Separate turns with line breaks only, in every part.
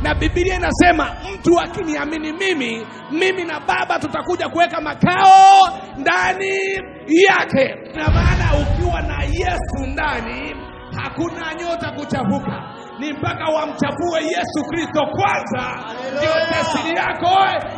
Na Biblia inasema mtu akiniamini mimi, mimi na Baba tutakuja kuweka makao ndani yake. Na maana ukiwa na Yesu ndani, hakuna nyota kuchafuka. Ni mpaka wamchafue Yesu Kristo kwanza ndio destiny yako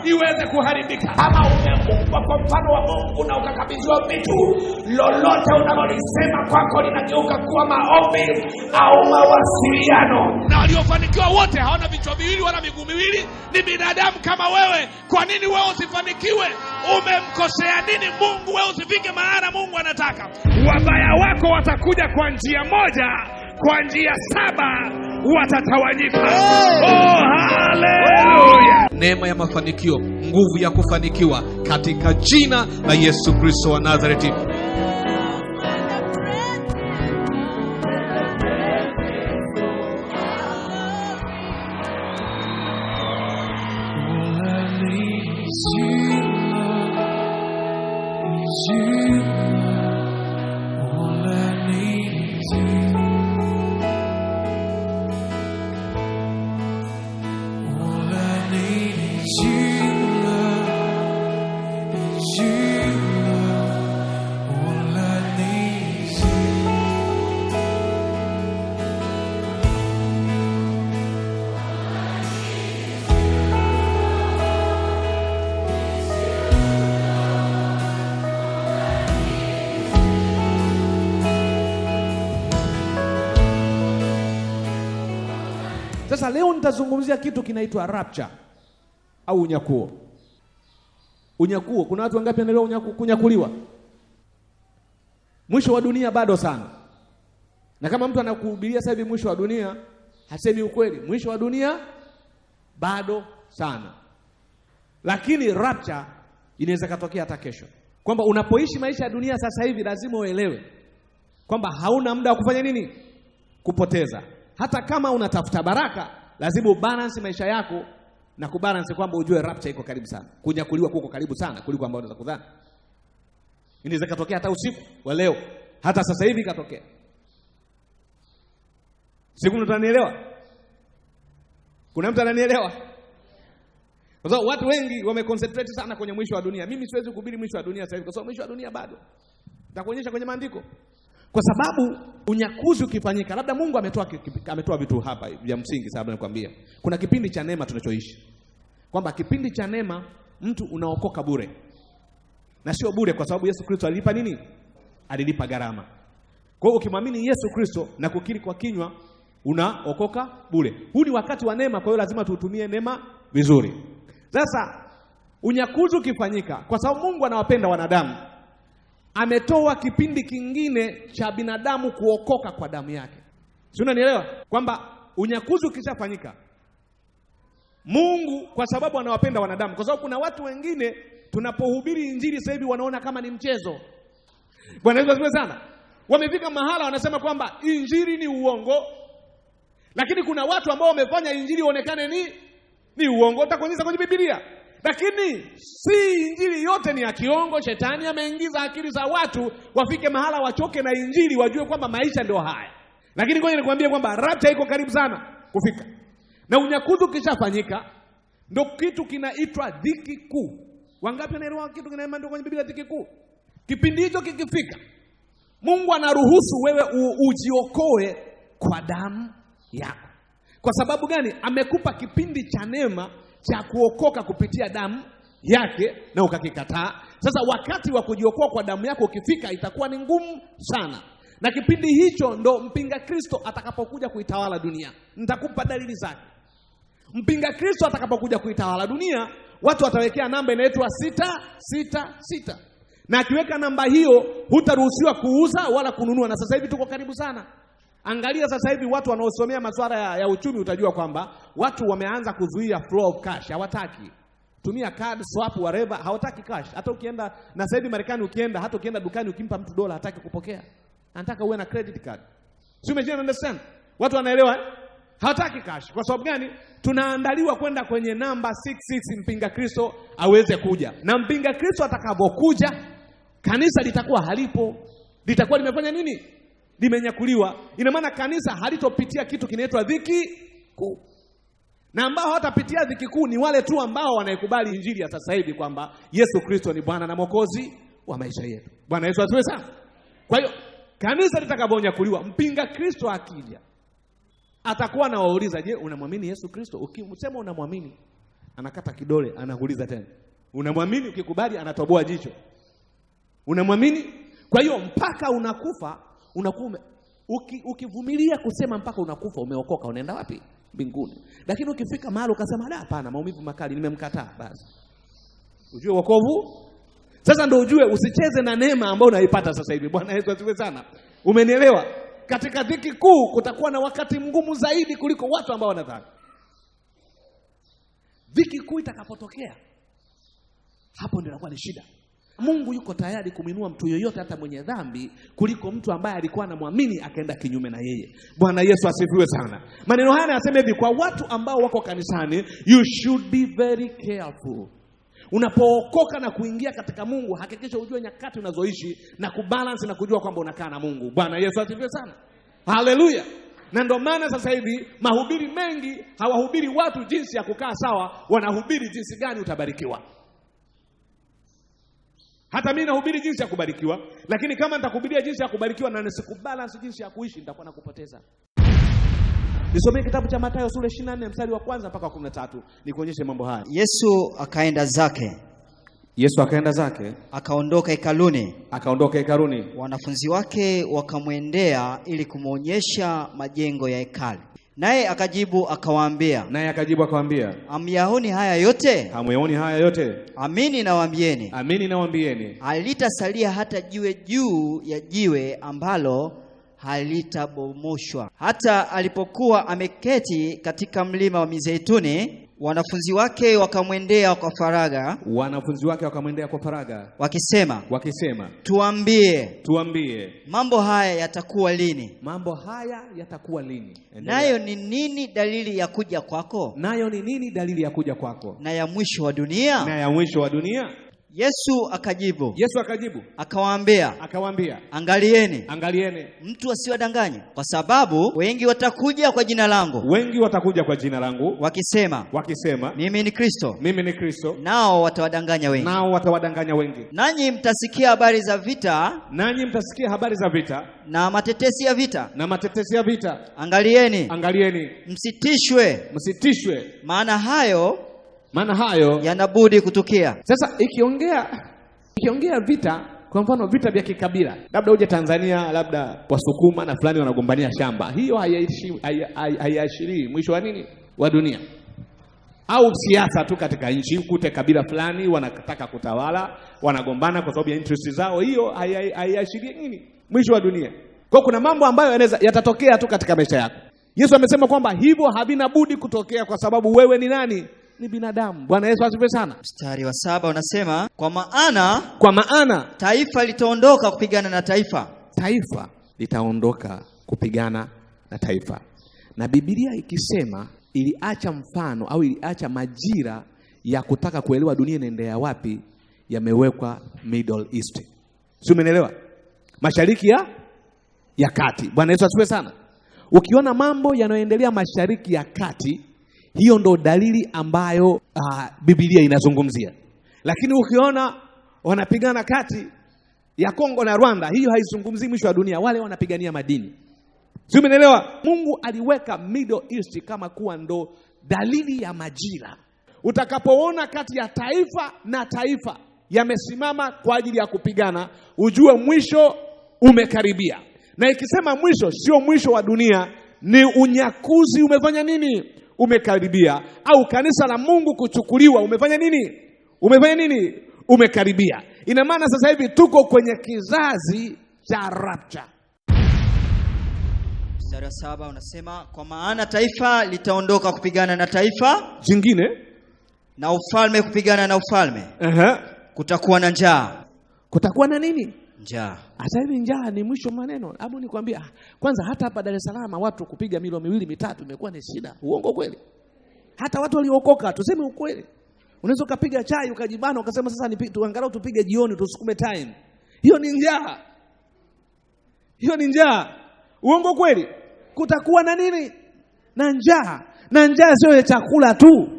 iweze kuharibika. Kama umeumbwa kwa mfano wa Mungu na ukakabidhiwa vitu, lolote unalolisema kwako linageuka kuwa maombi au mawasiliano. Na waliofanikiwa wote hawana vichwa viwili wala miguu miwili, ni binadamu kama wewe. Kwa nini wewe usifanikiwe? Umemkosea nini Mungu wewe usifike maana Mungu anataka? Wabaya wako watakuja kwa njia moja, kwa njia saba watatawanyika. Oh, haleluya!
Neema ya mafanikio, nguvu ya kufanikiwa katika jina la Yesu Kristo wa Nazareti.
Sasa leo nitazungumzia kitu kinaitwa rapture au unyakuo. Unyakuo, kuna watu wangapi wanaelewa kunyakuliwa? Mwisho wa dunia bado sana. Na kama mtu anakuhubiria sasa hivi mwisho wa dunia, hasemi ukweli. Mwisho wa dunia bado sana. Lakini rapture inaweza katokea hata kesho. Kwamba unapoishi maisha ya dunia sasa hivi lazima uelewe kwamba hauna muda wa kufanya nini? Kupoteza. Hata kama unatafuta baraka, lazima ubalance maisha yako na kubalance kwamba ujue rapture iko karibu sana. Kunyakuliwa kuko karibu sana kuliko ambao unaweza kudhani. Inaweza katokea hata usiku wa leo, hata sasa hivi ikatokea. Siku mtu ananielewa? Kuna mtu ananielewa? Kwa sababu watu wengi wameconcentrate sana kwenye mwisho wa dunia. Mimi siwezi kuhubiri mwisho wa dunia sasa hivi kwa sababu mwisho wa dunia bado. Nitakuonyesha kwenye maandiko. Kwa sababu unyakuzi ukifanyika, labda Mungu ametoa vitu hapa vya msingi. Sababu nakwambia kuna kipindi cha neema tunachoishi, kwamba kipindi cha neema mtu unaokoka bure. Na sio bure kwa sababu Yesu Kristo alilipa nini? Alilipa gharama. Kwa hiyo ukimwamini Yesu Kristo na kukiri kwa kinywa unaokoka bure. Huu ni wakati wa neema, kwa hiyo lazima tuutumie neema vizuri. Sasa unyakuzi ukifanyika, kwa sababu Mungu anawapenda wanadamu, ametoa kipindi kingine cha binadamu kuokoka kwa damu yake. Si unanielewa? Kwamba unyakuzi ukishafanyika, Mungu kwa sababu anawapenda wanadamu, kwa sababu kuna watu wengine tunapohubiri injili sasa hivi wanaona kama ni mchezo. Bwana Yesu asifiwe sana. Wamefika mahala wanasema kwamba injili ni uongo. Lakini kuna watu ambao wamefanya injili ionekane ni uongo. Utakuonyesha kwenye Biblia. Lakini si injili yote ni ya kiongo. Shetani ameingiza akili za watu wafike mahala wachoke na injili, wajue kwamba maisha ndio haya. Lakini ngoja nikwambie kwamba rapture iko karibu sana kufika. Na unyakuzi ukishafanyika ndio kitu kinaitwa dhiki kuu. Wangapi wanaelewa kitu kinaandikwa kwenye Biblia dhiki kuu? Kipindi hicho kikifika, Mungu anaruhusu wewe ujiokoe kwa damu yako. Kwa sababu gani? Amekupa kipindi cha neema cha kuokoka kupitia damu yake na ukakikataa. Sasa wakati wa kujiokoa kwa damu yako ukifika itakuwa ni ngumu sana. Na kipindi hicho ndo mpinga Kristo atakapokuja kuitawala dunia. Nitakupa dalili zake. Mpinga Kristo atakapokuja kuitawala dunia, watu watawekea namba inaitwa 666. Na akiweka namba hiyo hutaruhusiwa kuuza wala kununua. Na sasa hivi tuko karibu sana. Angalia sasa hivi watu wanaosomea masuala ya uchumi, utajua kwamba watu wameanza kuzuia flow of cash, hawataki. Tumia card, swap, whatever, hawataki cash. Hata ukienda na sasa hivi Marekani ukienda, hata ukienda dukani ukimpa mtu dola hataki kupokea. Anataka uwe na credit card. Si umejua, understand? Watu wanaelewa eh? Hataki cash. Kwa sababu gani? Tunaandaliwa kwenda kwenye namba 66 mpinga Kristo aweze kuja. Na mpinga Kristo atakapokuja, kanisa litakuwa halipo. Litakuwa limefanya nini? Limenyakuliwa. Ina maana kanisa halitopitia kitu kinaitwa dhiki kuu. Na ambao hawatapitia dhiki kuu ni wale tu ambao wanaikubali injili ya sasa hivi kwamba Yesu Kristo ni Bwana na Mwokozi wa maisha yetu. Bwana Yesu asifiwe sana. Kwa hiyo kanisa litakaponyakuliwa, mpinga Kristo akija atakuwa anawauliza, je, unamwamini Yesu Kristo? Ukimsema unamwamini, anakata kidole, anakuuliza tena, unamwamini? Ukikubali anatoboa jicho. Unamwamini? Kwa hiyo mpaka unakufa unakuwa ukivumilia kusema mpaka unakufa umeokoka, unaenda wapi? Mbinguni. Lakini ukifika mahali ukasema la, hapana, maumivu makali, nimemkataa, basi ujue wokovu sasa ndio ujue usicheze na neema ambayo unaipata sasa hivi. Bwana Yesu asifiwe sana. Umenielewa? Katika dhiki kuu kutakuwa na wakati mgumu zaidi kuliko watu ambao wanadhani. Dhiki kuu itakapotokea, hapo ndio inakuwa ni shida. Mungu yuko tayari kuminua mtu yoyote hata mwenye dhambi kuliko mtu ambaye alikuwa anamwamini akaenda kinyume na yeye. Bwana Yesu asifiwe sana. Maneno haya yanasema hivi kwa watu ambao wako kanisani, you should be very careful. Unapookoka na kuingia katika Mungu, hakikisha ujue nyakati unazoishi na kubalance na kujua kwamba unakaa na Mungu. Bwana Yesu asifiwe sana. Haleluya. Na ndio maana sasa hivi mahubiri mengi hawahubiri watu jinsi ya kukaa sawa, wanahubiri jinsi gani utabarikiwa. Hata mimi nahubiri jinsi ya kubarikiwa, lakini kama nitakuhubiria jinsi ya kubarikiwa na nisikubalance jinsi ya kuishi, nitakuwa nakupoteza. Nisomee kitabu cha Mathayo sura 24 mstari wa 1 mpaka 13, nikuonyeshe mambo haya.
Yesu akaenda zake.
Yesu akaenda zake,
akaondoka hekaluni.
Akaondoka hekaluni.
Wanafunzi wake wakamwendea ili kumuonyesha majengo ya hekalu. Naye akajibu akawaambia.
Naye akajibu akawaambia,
hamyaoni haya yote?
Hamyaoni haya yote?
Amini nawaambieni.
Amini nawaambieni,
halitasalia hata jiwe juu ya jiwe ambalo halitabomoshwa. Hata alipokuwa ameketi katika mlima wa Mizeituni, wanafunzi wake wakamwendea kwa faragha.
Wanafunzi wake wakamwendea kwa faragha,
wakisema,
wakisema,
tuambie,
tuambie,
mambo haya yatakuwa lini?
Mambo haya yatakuwa lini? Endelea.
Nayo ni nini dalili ya kuja kwako?
Nayo ni nini dalili ya kuja kwako?
Na ya mwisho wa dunia?
Na ya mwisho wa dunia?
Yesu akajibu.
Yesu akajibu.
Akawaambia.
Akawaambia.
Angalieni.
Angalieni.
Mtu asiwadanganye, kwa sababu wengi watakuja kwa jina langu.
Wengi watakuja kwa jina langu.
Wakisema.
Wakisema.
Mimi ni Kristo.
Mimi ni Kristo.
Nao watawadanganya wengi.
Nao watawadanganya wengi.
Nanyi mtasikia habari za vita.
Nanyi mtasikia habari za vita.
Na matetesi ya vita.
Na matetesi ya vita.
Angalieni.
Angalieni.
Msitishwe.
Msitishwe.
Maana hayo
Maana hayo
yanabudi kutukia.
Sasa ikiongea vita, kwa mfano vita vya kikabila, labda uje Tanzania, labda Wasukuma na fulani wanagombania shamba, hiyo haiashirii mwisho wa nini wa dunia. Au siasa tu katika nchi, ukute kabila fulani wanataka kutawala, wanagombana kwa sababu ya interest zao, hiyo haiashirii nini mwisho wa dunia. Kwa kuna mambo ambayo yanaweza yatatokea tu katika maisha yako. Yesu amesema kwamba hivyo havina budi kutokea kwa sababu wewe ni nani? Ni binadamu. Bwana Yesu asifiwe sana.
Mstari wa 7 unasema, kwa maana taifa litaondoka kupigana na taifa.
Taifa litaondoka kupigana na taifa. Na Biblia ikisema iliacha mfano au iliacha majira ya kutaka kuelewa dunia inaendea wapi, yamewekwa Middle East. Si umeelewa? Mashariki ya Kati. Bwana Yesu asifiwe sana. Ukiona mambo yanayoendelea Mashariki ya Kati, hiyo ndo dalili ambayo Biblia inazungumzia. Lakini ukiona wanapigana kati ya Kongo na Rwanda, hiyo haizungumzii mwisho wa dunia, wale wanapigania madini. Si umeelewa? Mungu aliweka Middle East kama kuwa ndo dalili ya majira. Utakapoona kati ya taifa na taifa yamesimama kwa ajili ya kupigana, ujue mwisho umekaribia. Na ikisema mwisho, sio mwisho wa dunia, ni unyakuzi umefanya nini? Umekaribia. Au kanisa la Mungu kuchukuliwa umefanya nini? Umefanya nini? Umekaribia. Ina maana sasa hivi tuko kwenye kizazi cha rapture.
Mstari wa 7 unasema, kwa maana taifa litaondoka kupigana na taifa
jingine,
na ufalme kupigana na ufalme. Kutakuwa na njaa.
Kutakuwa na nini?
Njaa.
Sasa hivi njaa ni mwisho maneno. Hebu nikwambie, kwanza hata hapa Dar es Salaam watu kupiga milo miwili mitatu imekuwa ni shida. Uongo kweli? Hata watu waliokoka, tuseme ukweli. Unaweza ukapiga chai ukajibana ukasema sasa angalau tupige jioni tusukume time. Hiyo ni njaa. Hiyo ni njaa. Uongo kweli? Kutakuwa na nini? Na njaa. Na njaa sio ya chakula tu.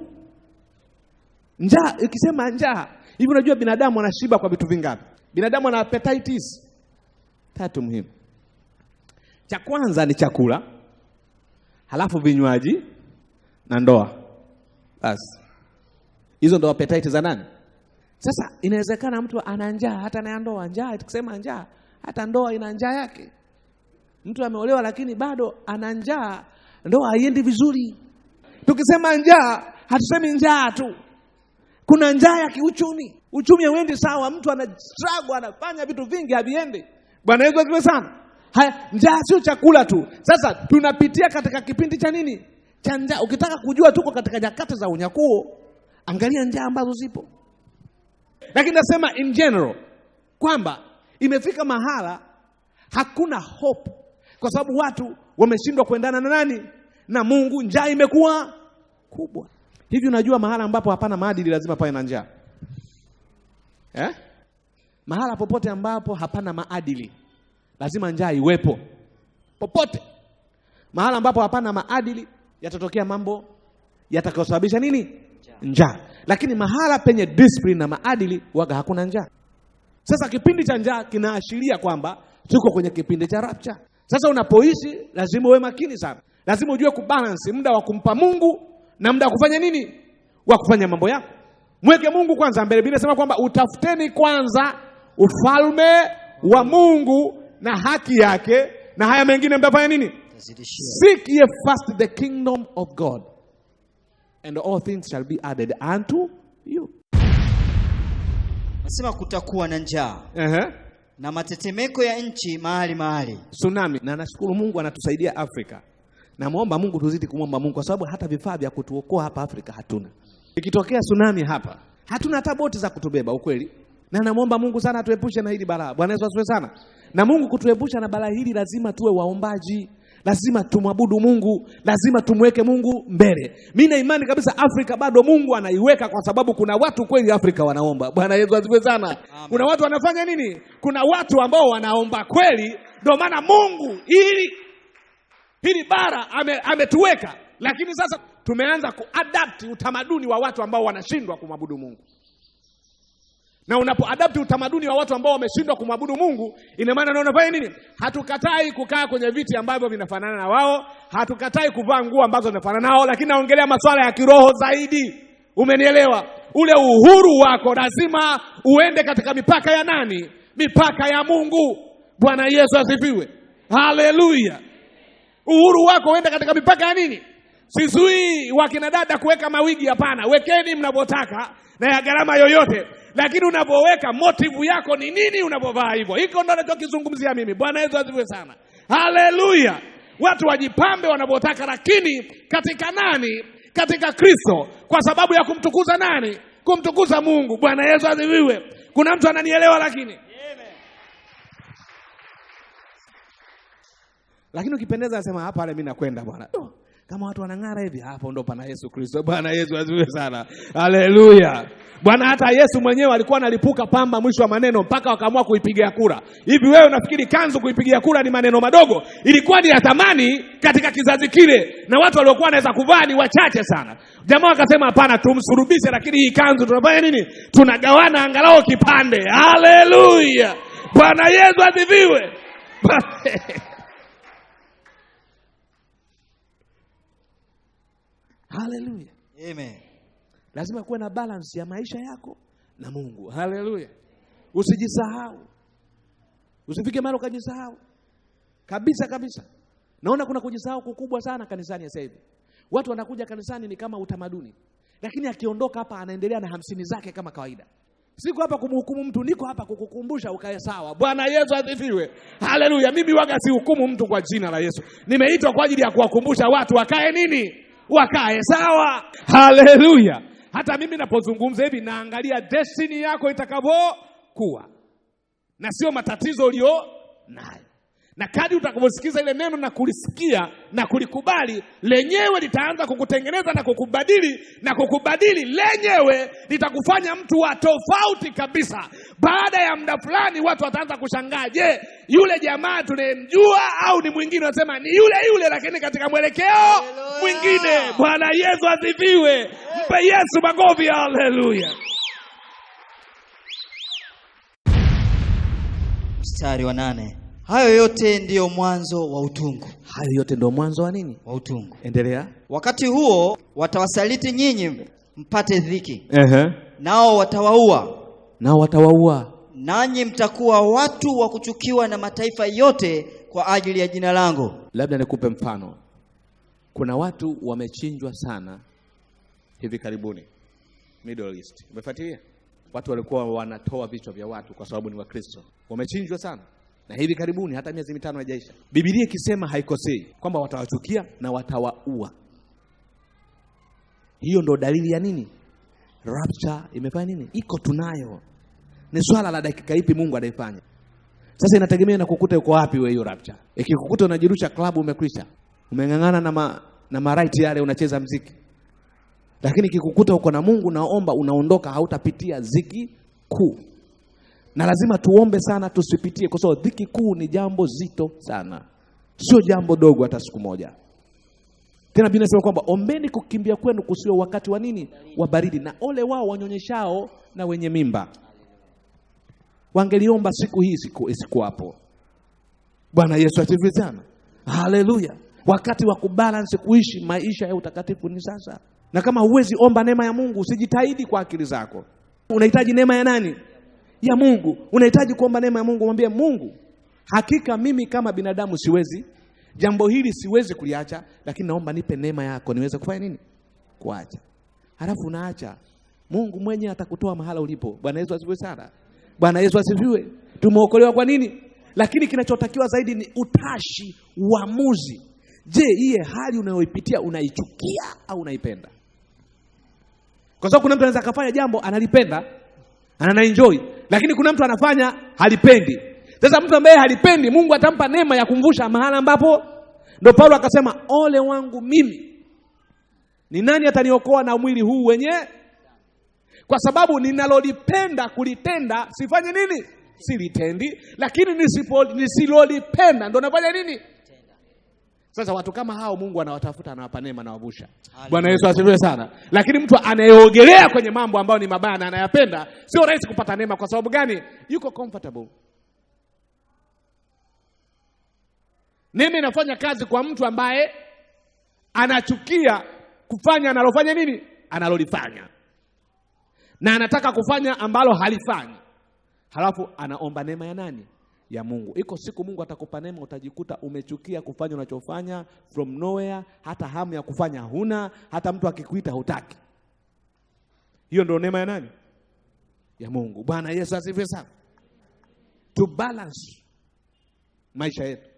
Njaa, ikisema njaa, hivi unajua binadamu anashiba kwa vitu vingapi? Binadamu ana appetites tatu muhimu. Cha kwanza ni chakula, halafu vinywaji na ndoa. Basi. Hizo ndo appetite za nani? Sasa inawezekana mtu ana njaa hata na ndoa, njaa tukisema njaa, hata ndoa ina njaa yake. Mtu ameolewa lakini bado ana njaa, ndoa haiendi vizuri. Tukisema njaa, hatusemi njaa tu. Kuna njaa ya kiuchumi. Uchumi hauendi sawa, mtu ana struggle, anafanya vitu vingi haviendi. Bwana Yesu asifiwe sana. Haya, njaa sio chakula tu. Sasa tunapitia katika kipindi cha nini? Cha njaa. Ukitaka kujua tuko katika nyakati za unyakuo, angalia njaa ambazo zipo. Lakini nasema in general kwamba imefika mahala hakuna hope, kwa sababu watu wameshindwa kuendana na nani? Na Mungu. Njaa imekuwa kubwa. Hivi unajua mahala ambapo hapana maadili lazima pawe na njaa? Mahala popote ambapo hapana maadili lazima njaa iwepo. Popote. Mahala ambapo hapana maadili yatatokea mambo yatakayosababisha nini? Njaa. Lakini mahala penye discipline na maadili waga hakuna njaa. Sasa kipindi cha njaa kinaashiria kwamba tuko kwenye kipindi cha rapture. Sasa unapoishi lazima uwe makini sana. Lazima ujue kubalance muda wa kumpa Mungu na muda wa kufanya nini? Wa kufanya mambo yako. Mweke Mungu kwanza mbele. Biblia inasema kwamba utafuteni kwanza ufalme wa Mungu na haki yake, na haya mengine mtafanya nini? Seek ye first the kingdom of God, and all things shall be added unto you.
Nasema kutakuwa na njaa na matetemeko ya nchi mahali mahali.
Tsunami. Na nashukuru Mungu anatusaidia Afrika. Namuomba Mungu tuzidi kumwomba Mungu, kwa sababu hata vifaa vya kutuokoa hapa Afrika hatuna. Ikitokea tsunami hapa, hatuna hata boti za kutubeba, ukweli. Na namuomba Mungu sana atuepushe na hili balaa. Bwana Yesu asifiwe sana. Na Mungu kutuepusha na balaa hili, lazima tuwe waombaji. Lazima tumwabudu Mungu, lazima tumweke Mungu mbele. Mimi na imani kabisa Afrika bado Mungu anaiweka, kwa sababu kuna watu kweli Afrika wanaomba. Bwana Yesu asifiwe sana.
Amen.
Kuna watu wanafanya nini? Kuna watu ambao wanaomba kweli, ndio maana Mungu hili bara ametuweka. Lakini sasa tumeanza kuadapt utamaduni wa watu ambao wanashindwa kumwabudu Mungu. Na unapoadapt utamaduni wa watu ambao wameshindwa kumwabudu Mungu, ina maana unafanya nini? Hatukatai kukaa kwenye viti ambavyo vinafanana na wao, hatukatai kuvaa nguo ambazo zinafanana nao, lakini naongelea masuala ya kiroho zaidi. Umenielewa? Ule uhuru wako lazima uende katika mipaka ya nani? Mipaka ya Mungu. Bwana Yesu asifiwe. Haleluya. Uhuru wako uende katika mipaka ya nini? Sizuii wakina dada kuweka mawigi, hapana. Wekeni mnavyotaka na ya gharama yoyote. Lakini unapoweka motive yako ni nini unapovaa hivyo? Hiko ndo ninachokizungumzia mimi. Bwana Yesu asifiwe sana. Haleluya. Watu wajipambe wanavyotaka, lakini katika nani? Katika Kristo, kwa sababu ya kumtukuza nani? Kumtukuza Mungu. Bwana Yesu asifiwe. Kuna mtu ananielewa lakini? Lakini ukipendeza anasema hapa mimi nakwenda bwana. Kama watu wanang'ara hivi, hapo ndo pana Yesu Kristo. Bwana Yesu asifiwe sana. Haleluya. Bwana hata Yesu mwenyewe alikuwa analipuka pamba mwisho wa maneno mpaka wakaamua kuipigia kura. Hivi wewe unafikiri kanzu kuipigia kura ni maneno madogo? Ilikuwa ni ya thamani katika kizazi kile, na watu waliokuwa wanaweza kuvaa ni wachache sana. Jamaa akasema hapana, tumsurubishe, lakini hii kanzu tunafanya nini? Tunagawana angalau kipande. Haleluya. Bwana Yesu asifiwe. Haleluya.
Amen.
Lazima kuwe na balance ya maisha yako na Mungu. Haleluya. Usijisahau. Usifike mahali ukajisahau. Kabisa kabisa. Naona kuna kujisahau kukubwa sana kanisani sasa hivi. Watu wanakuja kanisani ni kama utamaduni. Lakini akiondoka hapa anaendelea na 50 zake kama kawaida. Siko hapa kumhukumu mtu, niko hapa kukukumbusha ukae sawa. Bwana Yesu asifiwe. Haleluya. Mimi waga sihukumu mtu kwa jina la Yesu. Nimeitwa kwa ajili ya kuwakumbusha watu wakae nini? Wakae sawa. Haleluya. Hata mimi ninapozungumza hivi naangalia destiny yako itakavyokuwa, na sio matatizo ulio nayo. Na kadri utakavyosikiza ile neno na kulisikia na kulikubali, lenyewe litaanza kukutengeneza na kukubadili na kukubadili, lenyewe litakufanya mtu wa tofauti kabisa. Baada ya muda fulani watu wataanza kushangaa, je, yule jamaa tunayemjua au ni mwingine? Wanasema ni yule yule, lakini katika mwelekeo mwingine. Bwana Yesu asifiwe. Mpe Yesu makofi, haleluya.
Mstari wa 8. Hayo yote ndiyo mwanzo wa utungu.
Hayo yote ndio mwanzo wa nini?
Wa utungu.
Endelea.
Wakati huo watawasaliti nyinyi mpate dhiki. Nao watawaua.
Nao watawaua.
Nanyi mtakuwa watu wa kuchukiwa na mataifa yote kwa ajili ya jina langu.
Labda nikupe mfano. Kuna watu wamechinjwa sana hivi karibuni Middle East. Umefuatilia? Watu walikuwa wanatoa vichwa vya watu kwa sababu ni Wakristo. Wamechinjwa sana. Na hivi karibuni hata miezi 5 haijaisha. Biblia ikisema haikosei kwamba watawachukia na watawaua. Hiyo ndo dalili ya nini? Rapture imefanya nini? Iko tunayo. Ni swala la dakika ipi Mungu anaifanya. Sasa inategemea na kukuta uko wapi wewe hiyo rapture. Ikikukuta unajirusha klabu umekwisha. Umeng'ang'ana na maright yale unacheza mziki. Lakini ikikukuta uko na Mungu naomba unaondoka, hautapitia ziki kuu. Na lazima tuombe sana tusipitie, kwa sababu dhiki kuu ni jambo zito sana. Sio jambo dogo hata siku moja. Tena Biblia inasema kwamba ombeni kukimbia kwenu kusiwe wakati wa nini? Wa baridi. Na ole wao wanyonyeshao na wenye mimba. Wangeliomba siku hii isikuwapo. Bwana Yesu asifiwe sana. Haleluya. Wakati wa kubalance kuishi maisha ya utakatifu ni sasa. Na kama huwezi omba neema ya Mungu, usijitahidi kwa akili zako. Unahitaji neema ya nani? Ya Mungu. Unahitaji kuomba neema ya Mungu, mwambie Mungu, hakika mimi kama binadamu siwezi, jambo hili siwezi kuliacha, lakini naomba nipe neema yako niweze kufanya nini? Kuacha. Halafu unaacha. Mungu mwenyewe atakutoa mahala ulipo. Bwana Yesu asifiwe sana. Bwana Yesu asifiwe. Tumeokolewa kwa nini? Lakini kinachotakiwa zaidi ni utashi, uamuzi. Je, ile hali unayoipitia unaichukia au unaipenda? Kwa sababu kuna mtu anaweza akafanya jambo analipenda, anaenjoy, lakini kuna mtu anafanya halipendi. Sasa mtu ambaye halipendi, Mungu atampa neema ya kumvusha mahala ambapo ndio Paulo akasema, ole wangu mimi, ni nani ataniokoa na mwili huu wenye? Kwa sababu ninalolipenda kulitenda sifanye nini? Silitendi. Lakini nisilolipenda ndo nafanya nini? Sasa watu kama hao Mungu anawatafuta, anawapa neema, anawavusha. Bwana Yesu asifiwe sana. Lakini mtu anayeogelea kwenye mambo ambayo ni mabaya na anayapenda, sio rahisi kupata neema. Kwa sababu gani? Yuko comfortable. Neema inafanya kazi kwa mtu ambaye anachukia kufanya analofanya nini? Analolifanya. Na anataka kufanya ambalo halifanyi. Halafu anaomba neema ya nani? Ya Mungu. Iko siku Mungu atakupa neema, utajikuta umechukia kufanya unachofanya from nowhere, hata hamu ya kufanya huna, hata mtu akikuita hutaki. Hiyo ndio neema ya nani? Ya Mungu. Bwana Yesu asifiwe sana. To balance maisha yetu.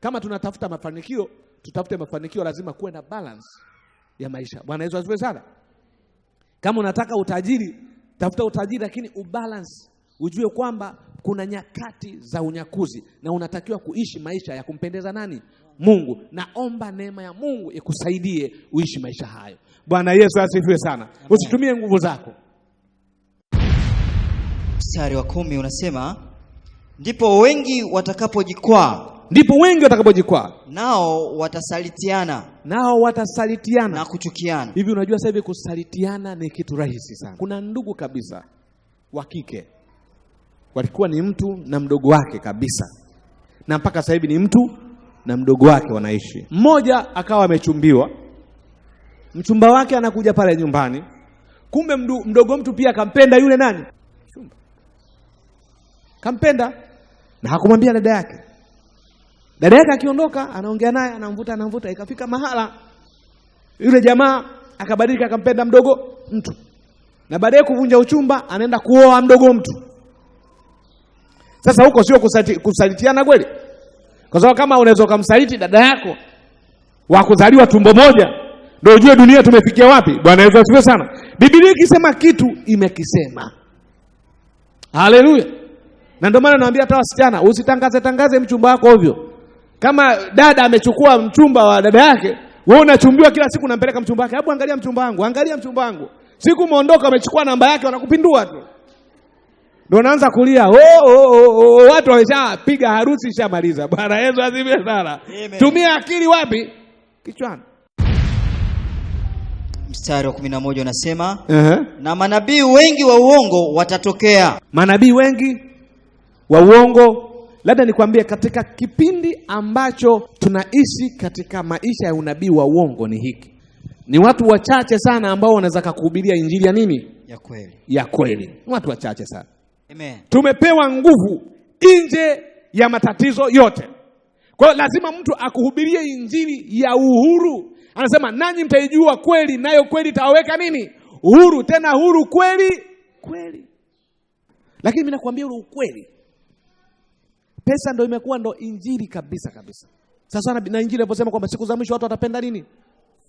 Kama tunatafuta mafanikio, tutafute mafanikio, lazima kuwe na balance ya maisha. Bwana Yesu asifiwe sana. Kama unataka utajiri, tafuta utajiri lakini ubalance. Ujue kwamba kuna nyakati za unyakuzi na unatakiwa kuishi maisha ya kumpendeza nani? Mungu. Naomba neema ya Mungu ikusaidie uishi maisha hayo. Bwana Yesu asifiwe sana. Usitumie nguvu zako.
Mstari wa 10 unasema, ndipo wengi watakapojikwaa.
Ndipo wengi watakapojikwaa.
Nao watasalitiana.
Nao watasalitiana
na kuchukiana.
Hivi unajua sasa hivi kusalitiana ni kitu rahisi sana. Kuna ndugu kabisa wa kike walikuwa ni mtu na mdogo wake kabisa, na mpaka sasa hivi ni mtu na mdogo wake wanaishi. Mmoja akawa amechumbiwa, mchumba wake anakuja pale nyumbani, kumbe mdogo mtu pia akampenda yule nani? Mchumba. Kampenda na hakumwambia dada yake. Dada yake akiondoka anaongea naye, anamvuta anamvuta, ikafika mahala yule jamaa akabadilika, akampenda mdogo mtu. Na baadaye kuvunja uchumba anaenda kuoa mdogo mtu. Sasa huko sio kusalitiana kweli? Kwa sababu kama unaweza kumsaliti dada yako wa kuzaliwa tumbo moja, ndio ujue dunia tumefikia wapi. Bwana Yesu asifiwe sana. Biblia ikisema kitu imekisema. Haleluya. Na ndio maana naambia hata wasichana, usitangaze tangaze mchumba wako ovyo. Kama dada amechukua mchumba wa dada yake, wewe unachumbiwa kila siku unampeleka mchumba wake. Hebu angalia mchumba wangu, angalia mchumba wangu. Siku muondoka amechukua namba yake, wanakupindua tu. Ndio unaanza kulia, oh, oh, oh, oh, watu wameshapiga harusi ishamaliza. Bwana Yesu asifiwe sana. Tumia akili wapi? Kichwani.
Mstari wa 11 unasema, na manabii wengi wa uongo watatokea.
Manabii wengi wa uongo. Labda nikwambie, katika kipindi ambacho tunaishi katika maisha ya unabii wa uongo ni hiki. Ni watu wachache sana ambao wanaweza kukuhubiria injili ya nini?
Ya kweli.
Ya kweli. Ni watu wachache sana.
Amen.
Tumepewa nguvu nje ya matatizo yote. Kwa hiyo lazima mtu akuhubirie injili ya uhuru. Anasema nanyi mtaijua kweli, nayo kweli itawaweka nini? Uhuru, tena huru kweli kweli. Lakini mimi nakwambia ule ukweli. Pesa ndio imekuwa ndo injili kabisa kabisa. Sasa na injili inaposema kwamba siku za mwisho watu watapenda nini?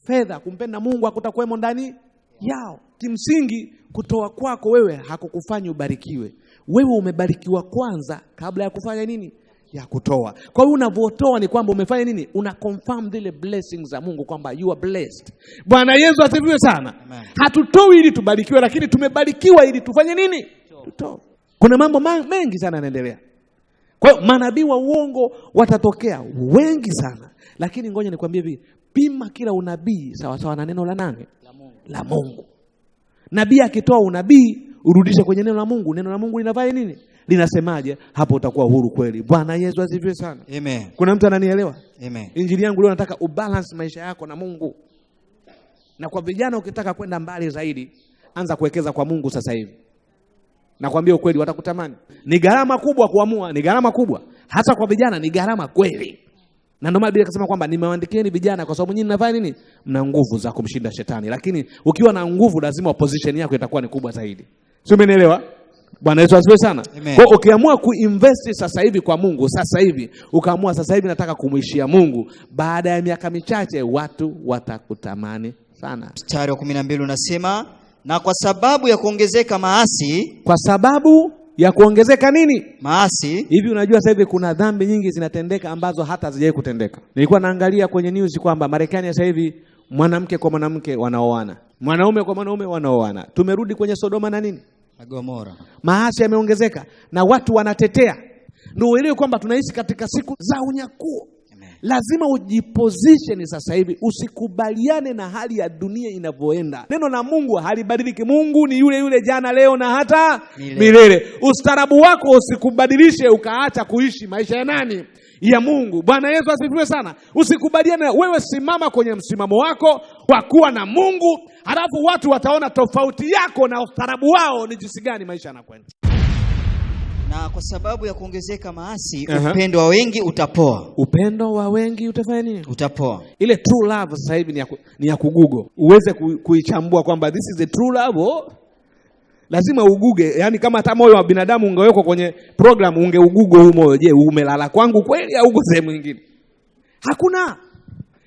Fedha. Kumpenda Mungu hakutakuwemo ndani yao. Kimsingi kutoa kwako wewe hakukufanyi ubarikiwe. Wewe umebarikiwa kwanza kabla ya kufanya nini? Ya kutoa. Kwa hiyo unavotoa ni kwamba umefanya nini? Una confirm zile blessings za Mungu kwamba you are blessed. Bwana Yesu asifiwe sana.
Amen.
Hatutoi ili tubarikiwe, lakini tumebarikiwa ili tufanye nini? Tutoe. Kuna mambo mengi sana yanaendelea. Kwa hiyo manabii wa uongo watatokea wengi sana. Lakini ngoja nikwambie hivi, pima kila unabii sawa sawa na neno la nani?
La Mungu.
La Mungu. Nabii akitoa unabii urudishe kwenye neno la Mungu. Neno la Mungu linafanya nini? Linasemaje? Hapo utakuwa huru kweli. Bwana Yesu asifiwe sana.
Amen.
Kuna mtu ananielewa?
Amen.
Injili yangu leo nataka ubalance maisha yako na Mungu. Na kwa vijana, ukitaka kwenda mbali zaidi, anza kuwekeza kwa Mungu sasa hivi. Nakwambia ukweli, watakutamani. Ni gharama kubwa kuamua, ni gharama kubwa. Hasa kwa vijana ni gharama kweli. Na ndio maana Biblia ikasema kwamba nimewaandikieni vijana kwa sababu nyinyi mnafanya nini? Mna nguvu za kumshinda shetani. Lakini ukiwa na nguvu lazima opposition yako itakuwa ni kubwa zaidi. Sio, umenielewa? Bwana Yesu asifiwe sana.
Amen.
Kwa ukiamua kuinvest sasa hivi kwa Mungu, sasa hivi ukaamua sasa hivi nataka kumuishia Mungu, baada ya miaka michache watu watakutamani sana.
Mstari wa 12 unasema, na kwa sababu ya kuongezeka maasi,
Kwa sababu ya kuongezeka nini?
Maasi.
Hivi unajua sasa hivi kuna dhambi nyingi zinatendeka ambazo hata hazijawahi kutendeka. Nilikuwa naangalia kwenye news kwamba Marekani sasa hivi mwanamke kwa mwanamke wanaoana, mwanaume kwa mwanaume wanaoana. Tumerudi kwenye Sodoma na nini?
Na Gomora.
Maasi yameongezeka na watu wanatetea. Ndio uelewe kwamba tunaishi katika siku za unyakuo.
Amen.
Lazima ujiposition sasa hivi, usikubaliane na hali ya dunia inavyoenda. Neno la Mungu halibadiliki. Mungu ni yule yule jana, leo na hata
milele.
Milele. Ustaarabu wako usikubadilishe ukaacha kuishi maisha ya nani? Ya Mungu. Bwana Yesu asifiwe sana. Usikubaliane, wewe simama kwenye msimamo wako wa kuwa na Mungu, halafu watu wataona tofauti yako na ustaarabu wao ni jinsi gani maisha yanakwenda.
Na kwa sababu ya kuongezeka maasi, upendo wa wengi utapoa.
Upendo wa wengi utafanya nini?
Utapoa.
Ile true love sasa hivi ni ya kugugo. Uweze kuichambua kwamba this is the true love. Oh. Lazima uguge, yani kama hata moyo wa binadamu ungewekwa kwenye program ungeugugo huu moyo. Je, umelala kwangu kweli au uko sehemu nyingine? Hakuna.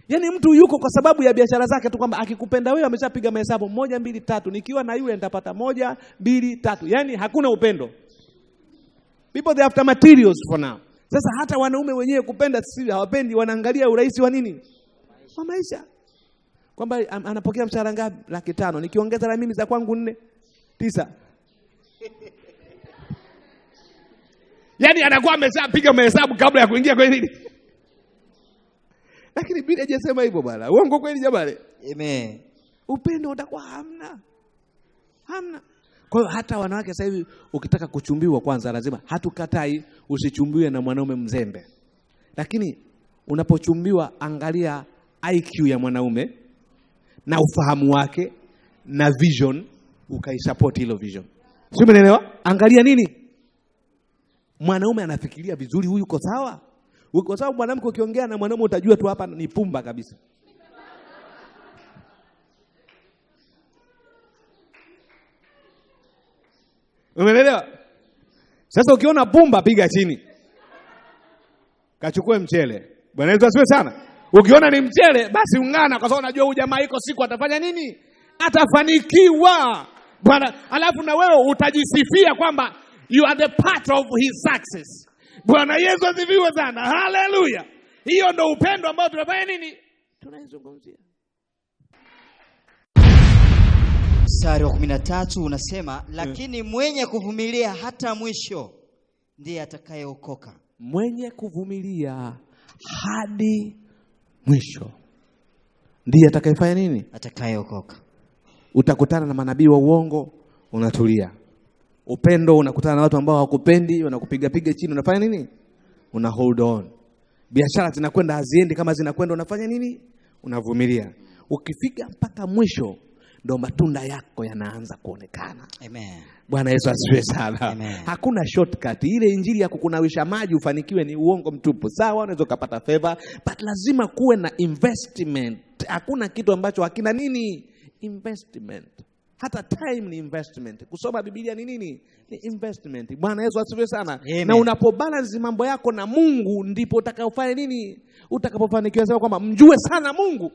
Yani mtu yuko kwa sababu ya biashara zake tu, kwamba akikupenda wewe ameshapiga mahesabu 1 2 3, nikiwa na yule nitapata 1 2 3. Yani hakuna upendo. People they after materials for now. Sasa hata wanaume wenyewe kupenda si hawapendi, wanaangalia urahisi wa nini? Wa maisha. Kwamba anapokea mshahara ngapi? 500,000. Nikiongeza na mimi za kwangu 4 9. Yaani anakuwa ameshapiga mahesabu kabla ya kuingia kwenye nini? Lakini Biblia haijasema hivyo bwana. Uongo kweli jamani?
Amen.
Upendo utakuwa hamna. Hamna. Kwa hiyo hata wanawake sasa hivi ukitaka kuchumbiwa kwanza lazima, hatukatai usichumbiwe na mwanaume mzembe. Lakini unapochumbiwa angalia IQ ya mwanaume na ufahamu wake na vision, ukaisupport hilo vision. Sio, umeelewa? Angalia nini? Mwanaume anafikiria vizuri, huyu yuko sawa? Kwa sababu mwanamke ukiongea na mwanaume utajua tu hapa ni pumba kabisa. Umeelewa? Sasa ukiona pumba piga chini. Kachukue mchele. Bwana Yesu asifiwe sana. Ukiona ni mchele basi ungana, kwa sababu unajua huyu jamaa iko siku atafanya nini? Atafanikiwa. Bwana, alafu na wewe utajisifia kwamba You are the part of his success. Bwana Yesu asifiwe sana. Hallelujah. Hiyo ndio upendo ambao tunafanya nini? Tunaizungumzia.
Mstari wa 13 unasema, lakini mwenye kuvumilia hata mwisho ndiye atakayeokoka.
Mwenye kuvumilia hadi mwisho ndiye atakayefanya nini?
Atakayeokoka.
Utakutana na manabii wa uongo, unatulia. Upendo, unakutana na watu ambao hawakupendi, wanakupiga piga chini, unafanya nini? Una hold on. Biashara zinakwenda haziendi kama zinakwenda, unafanya nini? Unavumilia. Ukifika mpaka mwisho ndo matunda yako yanaanza kuonekana.
Amen.
Bwana Yesu asifiwe sana.
Amen.
Hakuna shortcut. Ile injili ya kukunawisha maji ufanikiwe ni uongo mtupu. Sawa, unaweza kupata favor, but lazima kuwe na investment. Hakuna kitu ambacho hakina nini? Investment. Hata time ni investment. Kusoma Biblia ni nini? Ni investment. Bwana Yesu asifiwe sana.
Amen.
Na unapobalance mambo yako na Mungu ndipo utakapofanya nini? Utakapofanikiwa. Sema kwamba mjue sana Mungu,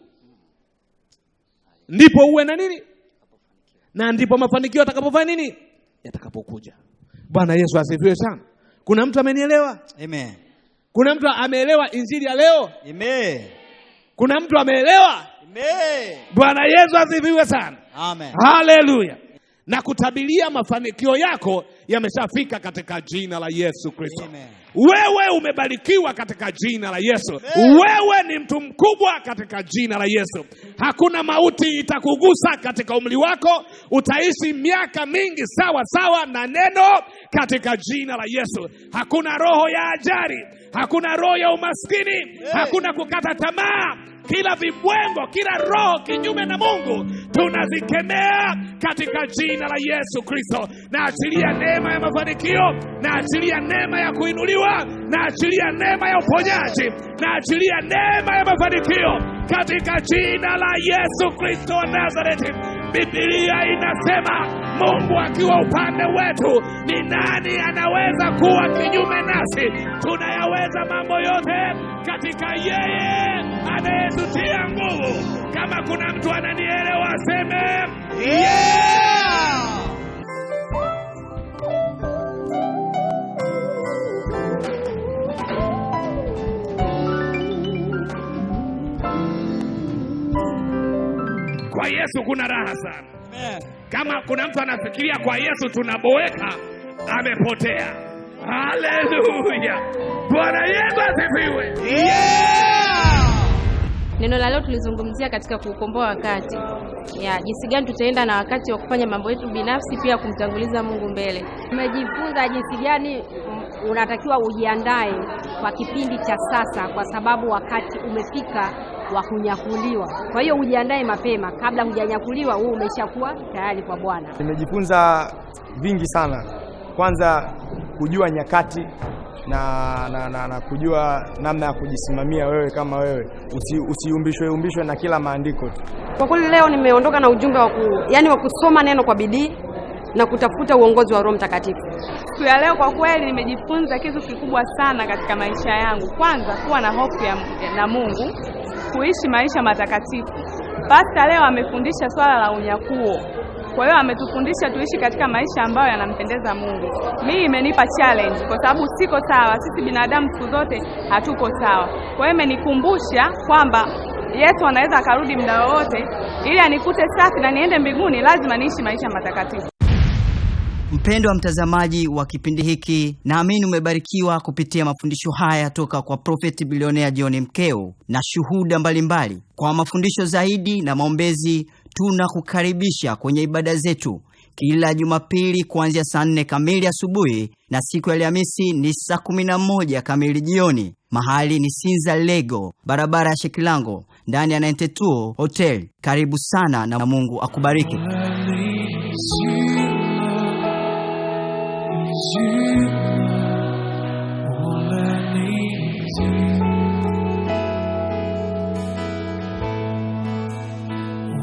ndipo uwe na nini? Na ndipo mafanikio yatakapofanya nini? Yatakapokuja. Bwana Yesu asifiwe sana. Kuna mtu amenielewa?
Amen.
Kuna mtu ameelewa injili ya leo?
Amen.
Kuna mtu ameelewa?
Amen.
Bwana Yesu asifiwe sana.
Amen.
Hallelujah. Na kutabilia mafanikio yako yameshafika katika jina la Yesu Kristo.
Amen.
Wewe umebarikiwa katika jina la Yesu.
Amen.
Wewe ni mtu mkubwa katika jina la Yesu. Hakuna mauti itakugusa katika umri wako. Utaishi miaka mingi sawa sawa na neno katika jina la Yesu. Hakuna roho ya ajali, hakuna roho ya umaskini, hakuna kukata tamaa. Kila vibwengo, kila roho kinyume na Mungu tunazikemea katika jina la Yesu Kristo. Naachilia neema ya mafanikio, naachilia neema ya kuinuliwa, naachilia neema ya uponyaji, naachilia neema ya mafanikio katika jina la Yesu Kristo wa Nazareti. Biblia inasema Mungu akiwa upande wetu, ni nani anaweza kuwa kinyume nasi? Tunayaweza mambo yote katika yeye anayetutia nguvu. Kama kuna mtu ananielewa aseme yeah! Kwa Yesu kuna raha sana.
Amen.
Kama kuna mtu anafikiria kwa Yesu tunaboeka, amepotea. Hallelujah. Bwana Yesu asifiwe.
Yeah!
Neno la leo tulizungumzia katika kuukomboa wakati. Ya jinsi gani tutaenda na wakati wa kufanya mambo yetu binafsi, pia kumtanguliza Mungu mbele.
Tumejifunza jinsi gani unatakiwa ujiandae kwa kipindi cha sasa, kwa sababu wakati umefika wa kunyakuliwa. Kwa hiyo ujiandae mapema kabla hujanyakuliwa, wewe umeshakuwa tayari kwa Bwana.
Nimejifunza vingi sana. Kwanza kujua nyakati na kujua namna ya kujisimamia wewe kama wewe. Usiumbishwe na kila maandiko tu.
Kwa kweli leo nimeondoka na ujumbe wa wa kusoma neno kwa bidii na kutafuta uongozi wa Roho Mtakatifu.
Siku ya leo kwa kweli nimejifunza kitu kikubwa sana katika maisha yangu. Kwanza kuwa na hofu na Mungu, kuishi maisha matakatifu. Pastor leo amefundisha swala la unyakuo. Kwa hiyo ametufundisha tuishi katika maisha ambayo yanampendeza Mungu. Mimi imenipa challenge kwa sababu siko sawa. Sisi binadamu siku zote hatuko sawa. Kwa hiyo imenikumbusha kwamba Yesu anaweza akarudi muda wowote, ili anikute safi na niende mbinguni lazima niishi maisha matakatifu.
Mpendwa mtazamaji wa kipindi hiki, naamini umebarikiwa kupitia mafundisho haya toka kwa Prophet Billionaire John Mkeo na shuhuda mbalimbali. Kwa mafundisho zaidi na maombezi, tunakukaribisha kwenye ibada zetu kila Jumapili kuanzia saa 4 kamili asubuhi na siku ya Alhamisi ni saa 11 kamili jioni. Mahali ni Sinza Lego, barabara ya Shekilango, ndani ya 92 Hotel. Karibu sana na Mungu akubariki.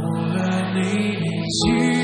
All I need is you.